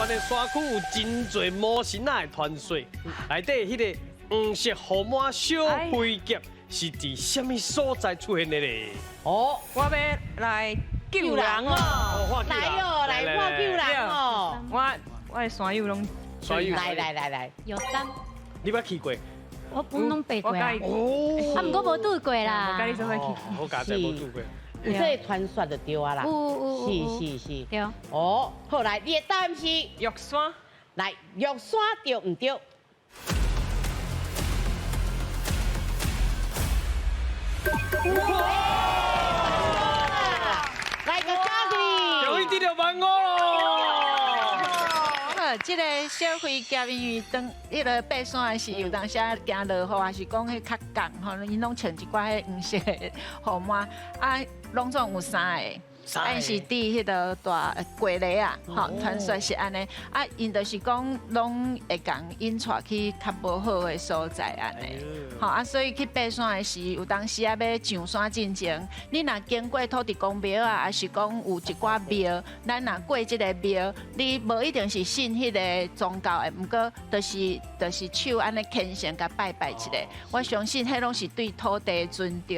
灣的山區有真濟魔神仔的傳說，內底彼个黃色雨毛小飛俠是佇啥物所在出現的咧？哦，我欲來救人哦！來哦，來看救人哦！我的山友攏山友。來來來來，玉山。你捌去過？我本攏爬過啊，哦，啊，毋過無住過啦。我佮你做伙去。好佳哉無住過。有這個傳說就對啊啦。有有有。是是是。對。哦，好來，你的答案是玉山。來，玉山對毋對？哇！來個嘉義，終於得著萬五囉。好，這個小飛俠因為當彼个爬山的時，有當時驚落雨，還是講彼較降吼，𪜶攏穿一寡彼黃色的雨帽，啊，攏總有三個。啊，𪜶是佇彼个大過犁啊，吼，傳說是按呢，啊，𪜶就是講攏會共𪜶帶去較無好的所在按呢，吼啊，所以去爬山的時，有當時啊欲上山進前，你若經過土地公廟啊，抑是講有一寡廟，咱若過這個廟，你無一定是信彼个宗教的，毋過就是手按呢虔誠共拜拜一下，我相信彼攏是對土地的尊重。